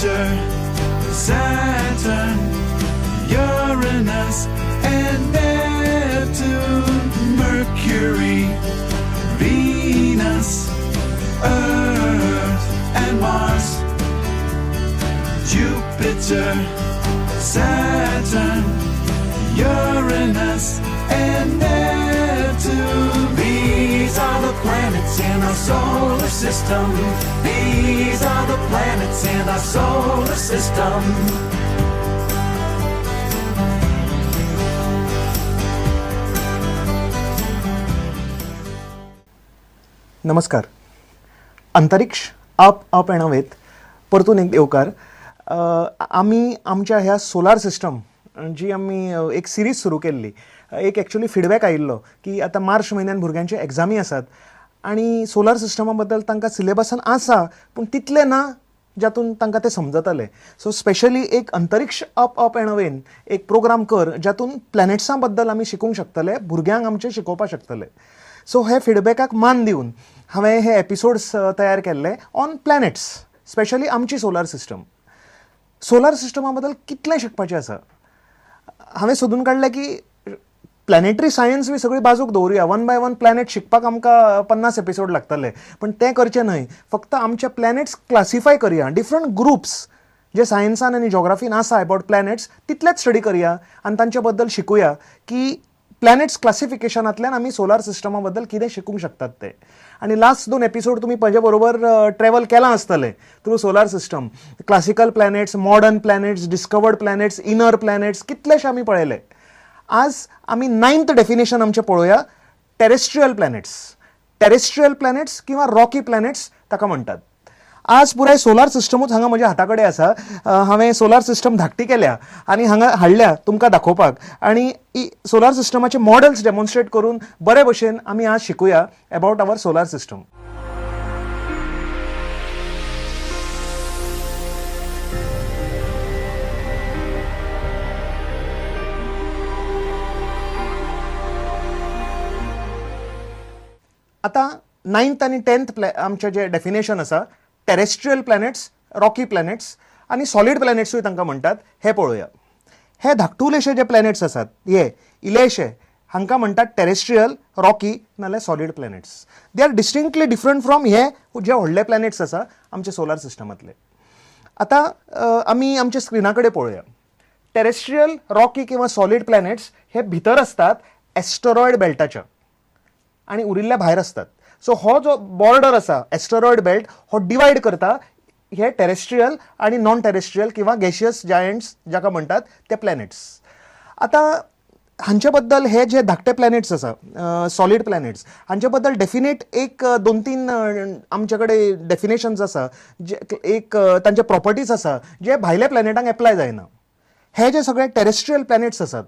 Jupiter, Saturn, Uranus, and Neptune, Mercury, Venus, Earth, and Mars. Jupiter, Saturn, Uranus, and Neptune. These are the planets in our solar system. These are the planets in our solar system. नमस्कार. अंतरिक्ष up up and अवेत परतून एक येवकार. आमी आमच्या ह्या सोलार system जी आमी एक सिरीज सुरू केल्ली, एक एक्चुअली फिडबॅक आयिल्लो की आतां मार्च म्हयन्यान भुरग्यांचे एग्जामी आसात आनी सोलार सिस्टमा बद्दल तांकां सिलेबसान आसा पूण तितलें ना जातून तांकां तें समजतलें. सो स्पेशली एक अंतरिक्ष अप अप अँड अवेन एक प्रोग्राम कर जातून प्लॅनेट्सां बद्दल आमी शिकूंक शकतले, भुरग्यांक आमचे शिकोवपाक शकतले. सो हे फिडबॅकाक मान दिवन हांवें हे एपिसोड्स तयार केल्ले ऑन प्लॅनेट्स, स्पेशली आमची सोलार सिस्टम. सोलार सिस्टमा बद्दल कितलें शिकपाचें आसा हांवें सोदून काडलें की प्लॅनेटरी सायन्स बी सगळी बाजूक दवरुया, वन बाय वन प्लॅनेट शिकपाक आमकां 50 एपिसोड लागतले, पण तें करचें न्हय. फक्त आमचे प्लॅनेट्स क्लासिफाय करया, डिफरंट ग्रुप्स जे सायन्सान आनी जॉग्राफीन आसा अबावट प्लॅनेट्स तितलेच स्टडी करया आनी तांचे बद्दल शिकूया की प्लॅनेट्स क्लासिफिकेशनांतल्यान आमी सोलार सिस्टमा बद्दल कितें शिकूंक शकतात ते. आनी लास्ट 2 एपिसोड तुमी म्हजे बरोबर ट्रॅवल केलां आसतलें through solar system, classical planets, modern planets, discovered planets, inner planets, कितलेशे आमी पळयले. आज आमी 9th definition आमचें पळोवया, टेरेस्ट्रियल प्लॅनेट्स. टेरेस्ट्रियल प्लॅनेट्स किंवा रॉकी प्लॅनेट्स ताका म्हणटात. आज पुराय सोलार सिस्टमूच हांगा म्हज्या हाता कडेन आसा. हांवें सोलार सिस्टम धाकटी केल्या आनी हांगा हाडल्या तुमकां दाखोवपाक आनी सोलार सिस्टमाचे मॉडल्स डेमॉन्स्ट्रेट करून बरे भशेन आमी आज शिकूया अबावट our solar system. आतां 9th आनी 10th आमचें जें डेफिनेशन आसा, टेरेस्ट्रियल प्लॅनेट्स, रॉकी प्लॅनेट्स आनी सॉलीड प्लॅनेट्सूय तांकां म्हणटात, हे पळोवया. हे धाकटुलेशे जे प्लॅनेट्स आसात हे इलेशे, हांकां म्हणटात टेरेस्ट्रियल, रॉकी नाल्यार solid planets. They are distinctly different from हे जे व्हडले प्लॅनेट्स आसा आमचे सोलार सिस्टमांतले. आतां आमी आमच्या स्क्रिना कडेन पळोवया. टेरेस्ट्रियल, रॉकी किंवा सॉलीड प्लॅनेट्स हे भितर आसतात एस्टरॉयड बेल्टाच्या आनी उरिल्ल्या भायर आसतात. सो हो जो बॉर्डर आसा एस्टरॉयड बेल्ट हो डिवायड करता हे टेरेस्ट्रियल आनी नॉन टेरेस्ट्रियल किंवा गॅशियस जायंट्स जाका म्हणटात ते प्लॅनेट्स. आतां हांचे बद्दल हे जे धाकटे प्लॅनेट्स आसा सॉलीड प्लॅनेट्स हांचे बद्दल डेफिनेट एक 2-3 आमचे कडेन डेफिनेशन्स आसा, जे एक तांचे प्रॉपर्टीज आसा जे भायल्या प्लॅनेटांक एप्लाय जायना. हे जे सगळे टेरेस्ट्रियल प्लॅनेट्स आसात,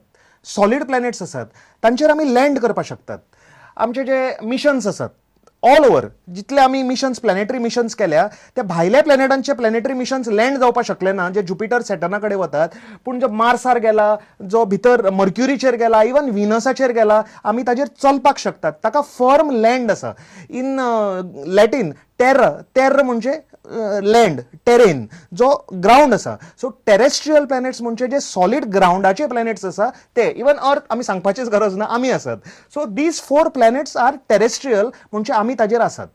सॉलीड प्लॅनेट्स आसात, तांचेर आमी लँड करपाक शकतात. आमचे जे मिशन्स आसात ऑल ओवर, जितले आमी मिशन्स प्लॅनेटरी मिशन्स केल्या त्या भायल्या प्लॅनेटांचे प्लॅनेटरी मिशन्स लँड जावपाक शकले ना, जे ज्युपिटर सॅटर्ना कडेन वतात, पूण जो मार्सार गेला, जो भितर मर्क्युरीचेर गेला, इवन विनसाचेर गेला, आमी ताजेर चलपाक शकतात. ताका फर्म लँड आसा. इन लॅटीन टेर्र, टेर्र म्हणजे लँड, टेरेन जो ग्रावंड आसा. सो टेरेस्ट्रियल प्लॅनेट्स म्हणजे जे सॉलीड ग्रावंडाचे प्लॅनेट्स आसा ते, इवन अर्थ आमी सांगपाचीच गरज ना, आमी आसात. So these 4 planets are terrestrial म्हणजे आमी ताजेर आसात.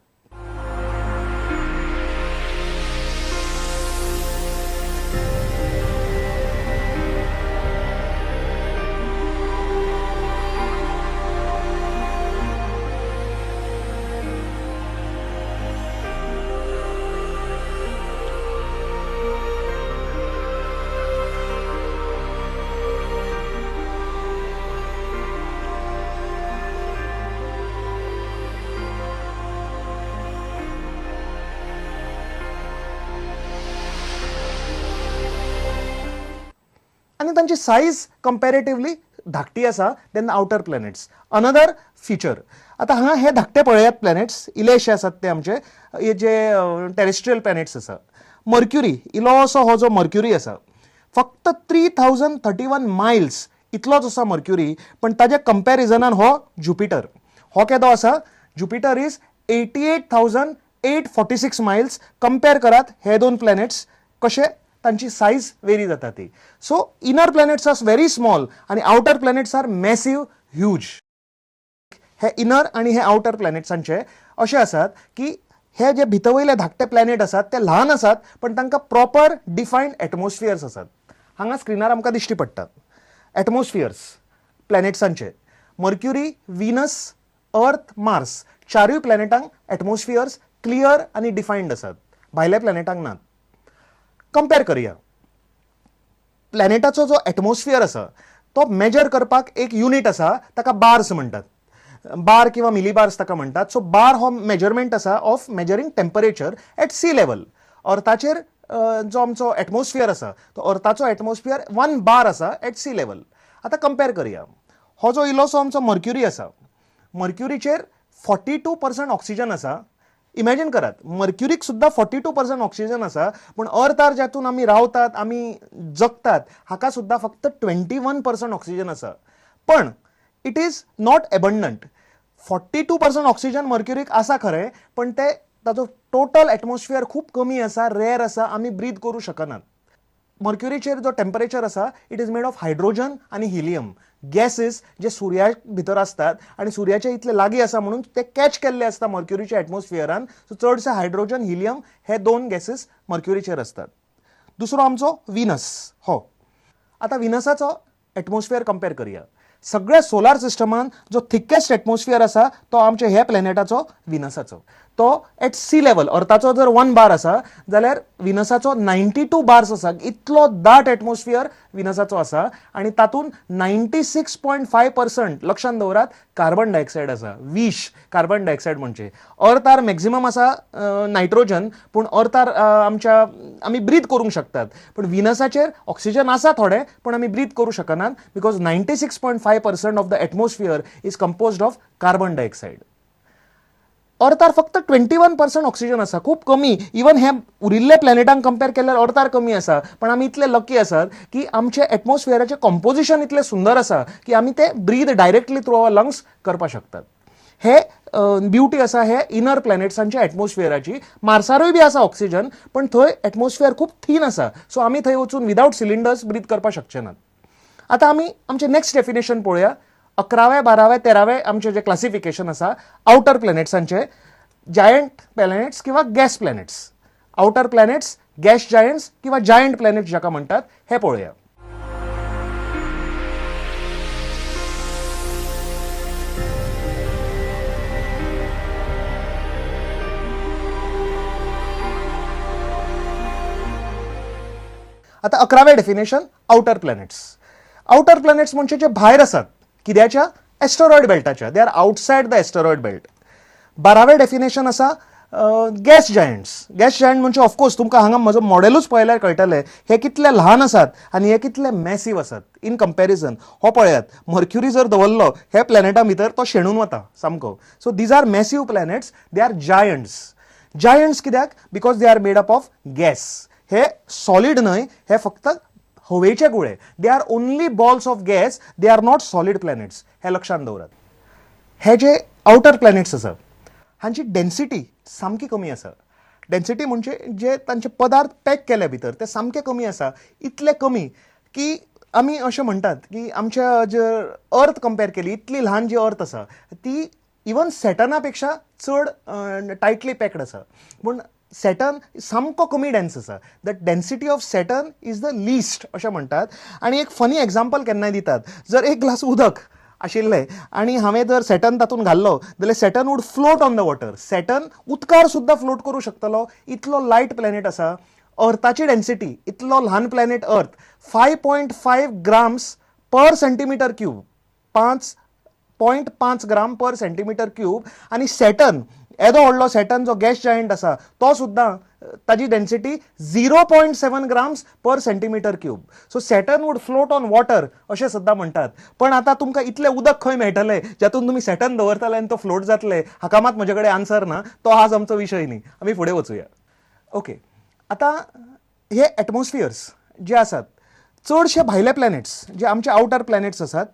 आनी तांची सायज कंपॅरेटिवली धाकटी आसा than outer planets. Another feature, आतां हांगा हे धाकटे पळयात प्लॅनेट्स इलेशे आसात ते आमचे हे जे टेरेस्ट्रियल प्लॅनेट्स आसा. मर्क्युरी इलोसो हो जो मर्क्युरी आसा फक्त 3031 मायल्स इतलोच आसा मर्क्युरी, पण ताज्या कंपॅरिजनान हो ज्युपिटर हो केदो आसा, Jupiter is 88,846 miles. Compare करात हे दोन प्लॅनेट्स कशे तांची सायज वेरी जाता ती. So inner planets are very small आनी outer planets are massive, huge. हे इनर आनी हे आवटर प्लॅनेट्सांचे अशें आसात की हे जे भितर वयले धाकटे प्लॅनेट आसात ते ल्हान आसात, पण तांकां प्रॉपर डिफायन्ड एटमॉस्फियर्स आसात. हांगा स्क्रिनार आमकां दिश्टी पडटात एटमॉस्फियर्स प्लॅनेट्सांचे. मर्क्युरी, व्हीनस, अर्थ, मार्स चारूय प्लॅनेटांक एटमॉस्फियर्स क्लियर आनी डिफायन्ड आसात, भायल्या प्लॅनेटांक नात. कंपेर करया, प्लॅनेटाचो जो एटमॉस्फियर आसा तो मेजर करपाक एक युनीट आसा, ताका बार्स म्हणटात, बार किंवा मिलीबार्स ताका म्हणटात. सो बार हो मेजरमेंट आसा of measuring temperature at sea level. अर्थाचेर जो आमचो एटमॉस्फियर आसा तो अर्थाचो एटमॉस्फियर 1 बार आसा एट सी लेवल. आतां कंपेर करया, हो जो इल्लोसो आमचो मर्क्युरी आसा, मर्क्युरीचेर 42% ऑक्सिजन आसा. इमॅजीन करात, मर्क्युरीक सुद्दां 42% ऑक्सिजन आसा, पूण अर्थार जातून आमी रावतात, आमी जगतात, हाका सुद्दां फक्त 21% ऑक्सिजन आसा. पण it is not abundant. 42% oxygen मर्क्युरीक आसा खरें, पण ते ताचो टोटल एटमॉस्फियर खूब कमी आसा, रेर आसा, आमी ब्रीद करूं शकनात. मर्क्युरीचेर जो टेम्परेचर आसा it is made of hydrogen आनी हिलियम गॅसीस जे सुर्या भितर आसतात आनी सुर्याचे इतले लागीं आसा म्हणून ते कॅच केल्ले आसता मर्क्युरीच्या एटमॉस्फियरान. सो चडशे हायड्रोजन, हिलियम हे 2 गॅसीस मर्क्युरीचेर आसतात. दुसरो आमचो व्हीनस. हो आतां व्हीनसाचो एटमॉस्फियर कंपेर करया. सगळ्या सोलार सिस्टमान जो थिकेस्ट एटमॉस्फियर आसा तो आमच्या ह्या प्लॅनेटाचो, व्हीनसाचो. तो एट सी लेवल, अर्थाचो जर 1 बार आसा जाल्यार व्हीनसाचो 92 बार्स आसा. इतलो दाट एटमॉस्फियर व्हीनसाचो आसा आनी तातूंत 96.5% लक्षांत दवरात कार्बन डायऑक्सायड आसा, विश कार्बन डायऑक्सायड. म्हणजे अर्थार मॅक्झिमम आसा नायट्रोजन, पूण अर्थार आमच्या आमी ब्रीद करूंक शकतात, पूण व्हीनसाचेर ऑक्सिजन आसा थोडें, पूण आमी ब्रीद करूं शकनात because 96.5% of the atmosphere is composed of carbon dioxide. अर्थार फक्त 21% ऑक्सिजन आसा, खूब कमी. इवन हे उरिल्ले प्लॅनेटांक कंपेर केल्यार अर्थार कमी आसा, पण आमी इतले लकी आसात की आमचे एटमॉस्फियराचें कॉम्पोजिशन इतलें सुंदर आसा की आमी ते breathe directly through our lungs करपाक शकतात. हे ब्युटी आसा हे इनर प्लॅनेट्सांच्या एटमॉस्फियराची. मार्सारूय बी आसा ऑक्सिजन, पण थंय एटमॉस्फियर खूब थीन आसा, सो आमी थंय वचून विदावट सिलिंडर्स ब्रीद करपाक शकचे नात. आतां आमी आमचें नॅक्स्ट डेफिनेशन पळोवया. 11वें, 12वें, 13वें आमचें जें क्लासिफिकेशन आसा आवटर प्लॅनेट्सांचें, जायंट प्लॅनेट्स किंवा gas planets, outer planets, gas giants किंवा जायंट प्लॅनेट्स जाका म्हणटात, हे पळोवया. आतां 11वें definition, outer planets. Outer planets म्हणजे जे भायर आसात कित्याच्या, एस्टेरॉयड बेल्टाच्या, they are outside the asteroid belt. 12वें definition आसा गॅस जायंट्स. गॅस जायंट म्हणजे ऑफकोर्स तुमकां हांगा म्हजो मॉडेलूच पळयल्यार कळटलें हे कितले ल्हान आसात आनी हे कितले मॅसीव आसात इन कंपॅरिजन. हो पळयात, मर्क्युरी जर दवरलो हे प्लॅनेटा भितर तो शेणून वता सामको. So these are massive planets, they are giants. Giants कित्याक? Because they are made up of gas. हे सॉलीड न्हय, हे फक्त हवेचे गुळे. They are only balls of gas, they are not solid planets. हे लक्षांत दवरात. हे जे आवटर प्लॅनेट्स आसा हांची डेन्सिटी सामकी कमी आसा. डेन्सिटी म्हणजे जे तांचे पदार्थ पॅक केले भितर ते सामके कमी आसा, इतले कमी की आमी अशें म्हणटात की आमच्या जे अर्थ कंपेर केली, इतली ल्हान जी अर्थ आसा ती इवन सॅटर्ना पेक्षा चड टायटली पॅक्ड आसा, पूण सॅटर्न सामको कमी डेन्स आसा. The density of Saturn is the least अशें म्हणटात. आनी एक फनी एग्जाम्पल केन्नाय दितात, जर एक ग्लास उदक आशिल्लें आनी हांवें जर सॅटर्न तातूंत घाल्लो जाल्यार Saturn would float on the water. Saturn उदकार सुद्दां फ्लोट करूं शकतलो, इतलो लायट प्लॅनेट आसा. अर्थाची डेन्सिटी, इतलो ल्हान planet earth, 5.5 grams per centimetre cube, 5.5 gram per centimetre cube. आनी सॅटर्न, येदो व्हडलो सॅटर्न जो गॅस जायंट आसा तो सुद्दां ताजी density 0.7 grams per centimetre cube. So Saturn would float on water अशें सुद्दां म्हणटात. पण आतां तुमकां इतलें उदक खंय मेळटलें जातून तुमी सॅटर्न दवरतले आनी तो फ्लोट जातले, हाका मात म्हजे कडेन आन्सर ना, तो आज आमचो विशय न्ही, आमी फुडें वचुया. ओके, आतां हे एटमॉस्फियर्स जे आसात चडशे भायले प्लॅनेट्स जे आमचे आवटर प्लॅनेट्स आसात,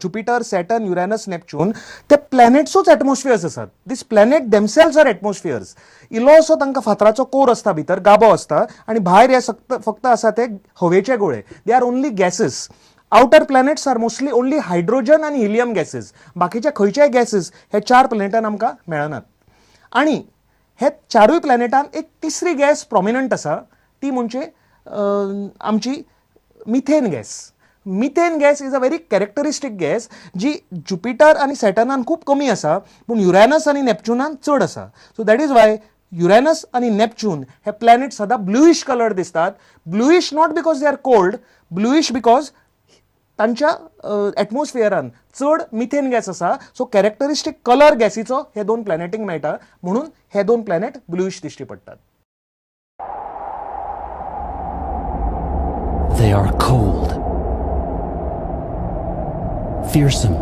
Jupiter, Saturn, Uranus, Neptune ते प्लॅनेट्सूच एटमॉस्फियर्स आसात. These planet themselves are atmospheres. इल्लोसो तांकां फातराचो कोर आसता, भितर गाबो आसता आनी भायर हे फक्त आसा ते हवेचे गोळे. They are only gases. Outer planets are mostly only hydrogen आनी हिलियम गॅसीस. बाकीचे खंयचेय गॅसीस हे चार प्लॅनेटान आमकां मेळनात. आनी हे चारूय प्लॅनेटान एक तिसरी गॅस प्रोमिनंट आसा, ती म्हणजे आमची methane gas. Methane gas is a very characteristic gas ji Jupiter आनी सॅटर्नान खूब कमी आसा, पूण युरेनस आनी नॅपच्युनान चड आसा. So that is why Uranus आनी नॅपच्यून हे प्लॅनेट सदां ब्लुईश कलर दिसतात. Bluish not because they are cold, bluish because तांच्या एटमॉस्फियरान चड मिथेन गॅस आसा. सो कॅरेक्टरिस्टीक कलर गॅसीचो हे दोन प्लॅनेटींक मेळटा, म्हणून हे दोन प्लॅनेट ब्लुईश दिश्टी पडटात. They are cold, fearsome,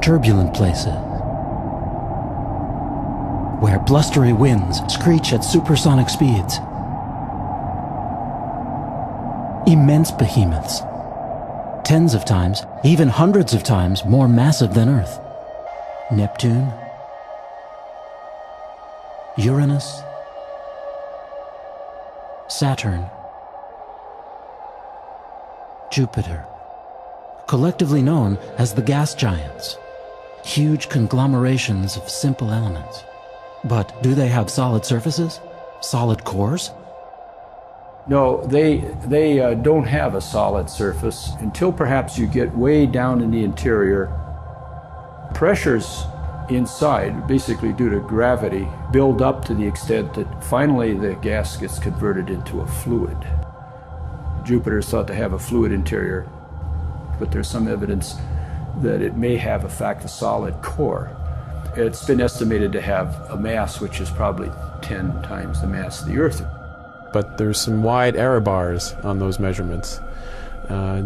turbulent places where blustery winds screech at supersonic speeds. Immense behemoths, tens of times, even hundreds of times more massive than Earth. Neptune, Uranus, Saturn, Jupiter, collectively known as the gas giants, huge conglomerations of simple elements. But do they have solid surfaces? Solid cores? No, they don't have a solid surface until perhaps you get way down in the interior. Pressures inside, basically due to gravity, build up to the extent that finally the gas gets converted into a fluid. Jupiter is thought to have a fluid interior, but there's some evidence that it may have, in fact, a solid core. It's been estimated to have a mass which is probably 10 times the mass of the Earth. But there's some wide error bars on those measurements.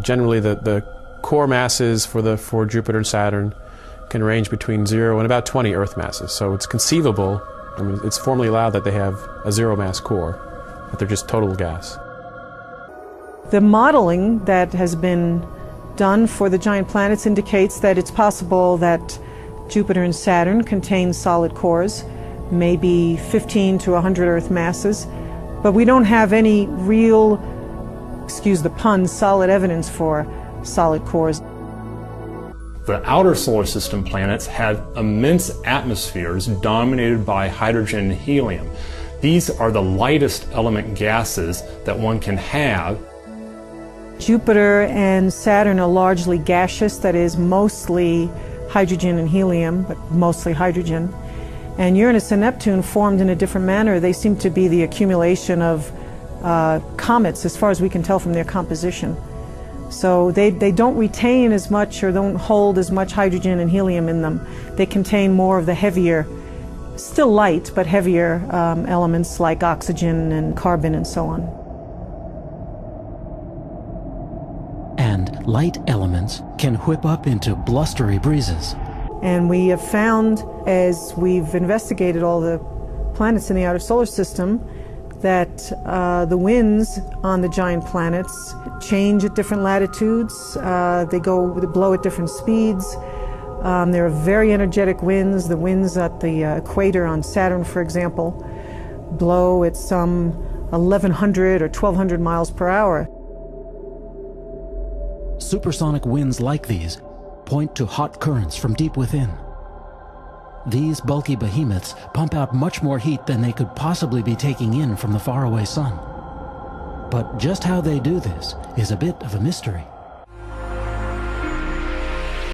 Generally, the core masses for Jupiter and Saturn can range between 0 and about 20 Earth masses. So it's conceivable, I mean, it's formally allowed that they have a zero mass core, but they're just total gas. The modeling that has been done for the giant planets indicates that it's possible that Jupiter and Saturn contain solid cores, maybe 15 to 100 Earth masses, but we don't have any real, excuse the pun, solid evidence for solid cores. The outer solar system planets have immense atmospheres dominated by hydrogen and helium. These are the lightest element gases that one can have. Jupiter and Saturn are largely gaseous, that is, mostly hydrogen and helium, but mostly hydrogen. And Uranus and Neptune formed in a different manner. They seem to be the accumulation of comets, as far as we can tell from their composition. So they don't retain as much or don't hold as much hydrogen and helium in them. They contain more of the heavier, still light, but heavier elements like oxygen and carbon and so on. And light elements can whip up into blustery breezes. And we have found, as we've investigated all the planets in the outer solar system, that the winds on the giant planets change at different latitudes. They blow at different speeds. There are very energetic winds. The winds at the equator on Saturn, for example, blow at some 1,100 or 1,200 miles per hour. Supersonic winds like these point to hot currents from deep within. These bulky behemoths pump out much more heat than they could possibly be taking in from the faraway sun. But just how they do this is a bit of a mystery.